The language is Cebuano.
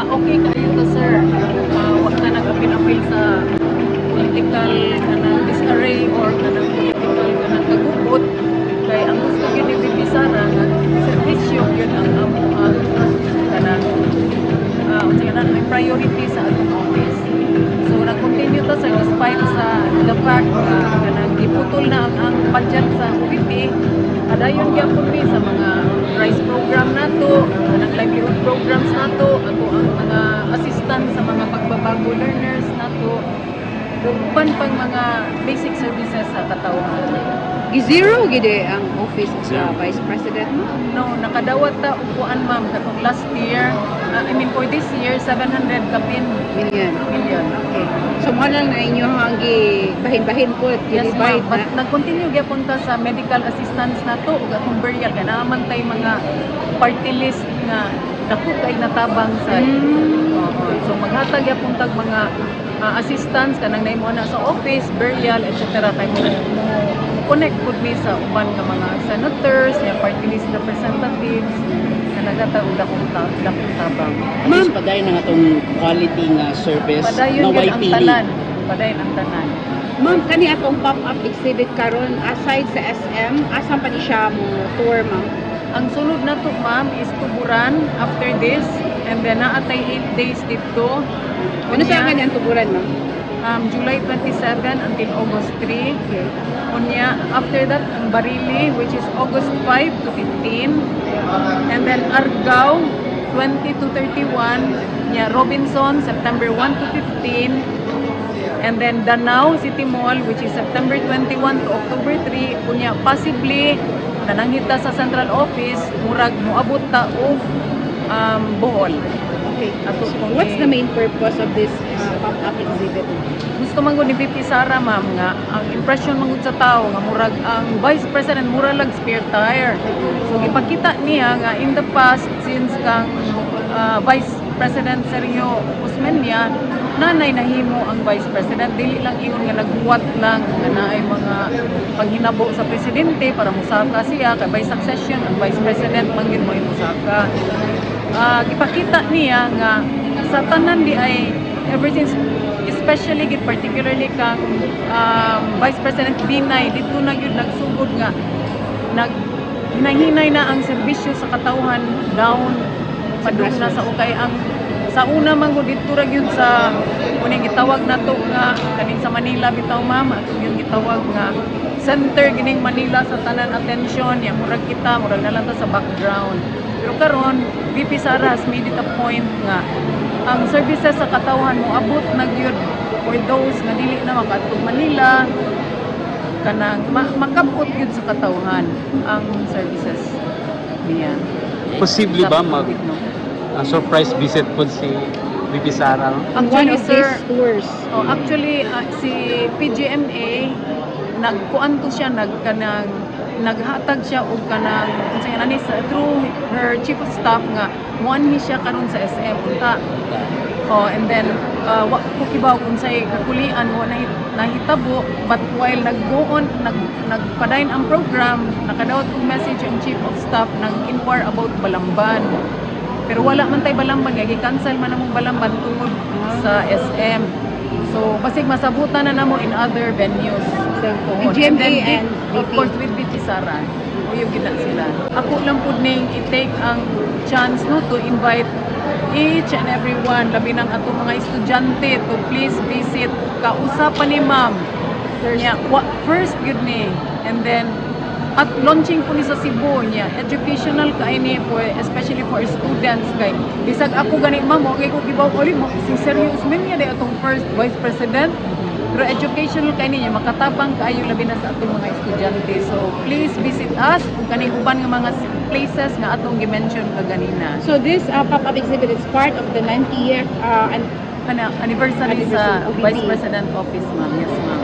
Okay kaayo ta, sir. Wa ta nag-apil-apil sa political kanang disarray or kanang political kanang kagubot kay ang gusto gyud ni VP Sara nga serbisyo gyud ang amo ang kanang unsa kanang ang priority sa atong office. So nag-continue ta, sir, despite sa the fact nga kanang giputol na ang budget sa OVP. Padayon gyapon mi sa mga rice program nato, kanang livelihood programs nato, ato ang mga assistance sa mga pagbabago learners nato, ug uban pang mga basic services sa katawhan. Gi-zero gid ang office sa Zero. Vice President mo. No, nakadawat ta og kuan, ma'am, katong last year, I mean for this year, 700 kapin Million. Million. Okay. So mo lang na inyo ang gi bahin-bahin po Yes, ma'am. gi-divide But na. nag-continue gyapon ta sa medical assistance nato ug atong burial kay naa man tay mga party list nga dako kay natabang sa. Oo. So maghatag gyapon tag mga assistance kanang naimo na sa office, burial, etc. Kay mo connect pud mi sa uban nga mga senators, nga party list representatives nga naghatag og dakong tabang. At least padayon na nga atong quality nga service Padayon na gyud way ang pili. Tanan. Padayon ang tanan. Ma'am, kani atong pop-up exhibit karon aside sa SM, asa pa ni siya mo tour, ma'am? Ang sunod na to, ma'am, is Tuburan after this and then naa tay 8 days dito. Ano sa Unya, kani ang Tuburan, ma'am? July 27 until August 3. Okay. Unya, after that, ang Barili, which is August 5 to 15. And then Argao, 20 to 31. Nya, Robinson, September 1 to 15. And then Danao City Mall, which is September 21 to October 3. Unya, possibly, nananghid ta sa central office, murag moabot ta og Bohol. Okay. Ato pong What's the main purpose of this pop-up exhibit? Gusto man gud ni VP Sara, ma'am, nga ang impression man gud sa tao nga murag ang Vice President mura lag spare tire. So gipakita niya nga in the past, since kang Vice President Sergio Osmeña, nanay nahimo ang Vice President, dili lang ingon nga naghuwat lang nga naay mga paghinabo sa presidente para musaka siya kay by succession ang Vice President man gyud mo musaka. Gipakita niya nga sa tanan di ay ever since, especially gid particularly kang Vice President Binay, dito na gyud nagsugod nga nag hinay na ang serbisyo sa katawhan down padung na sa ukay. Ang sa una man gud, dito ra gyud sa uning gitawag nato nga kaning sa Manila bitaw, ma'am, ato gyud gitawag nga center gining Manila sa tanan attention ya murag kita murag na lang ta sa background. Pero karon, VP Sara has made it a point nga ang services sa katawhan mo abot na gyud for those nga dili na makaadto Manila, kanang makabot gyud sa katawhan ang services niya. Posible Sa ba mag COVID, no? surprise visit po si VP Sara, no? One Actually, of sir, these tours. Oh, actually, si PGMA nagkuan to siya, nagkanang naghatag siya og kanang unsa nga nani sa through her chief of staff nga muanhi siya karon sa SM unta. Oh, and then wa ko kibaw kung unsay kakulian mo nahitabo, but while nag-go on, nagpadayon ang program, nakadawat og message ang chief of staff, nag-inquire about Balamban. Pero wala man tay Balamban kay gi-cancel man among Balamban tungod sa SM. So basig masabutan na namo in other venues. So, Tuhod. PGMA And then, and of VP. course with VP Sara. Uyab gyud na sila. Ako lang pud ning i-take ang chance, no, to invite each and everyone, labi ng atong mga estudyante, to please visit Kausapan ni Ma'am. Niya, first gyud ni and then at launching po ni sa Cebu niya, educational kay ni for especially for students kay bisag ako gani, ma'am, okay ko kibaw uli mo si Sergio Osmeña di atong first Vice President, pero educational kay niya, makatabang kaayo labi na sa atong mga estudyante. So please visit us ug kaning uban nga mga places nga atong gi-mention kaganina. So this pop-up exhibit is part of the 90th Anniversary sa Anniversary, OVP. Vice President Office, ma'am. Yes, ma'am.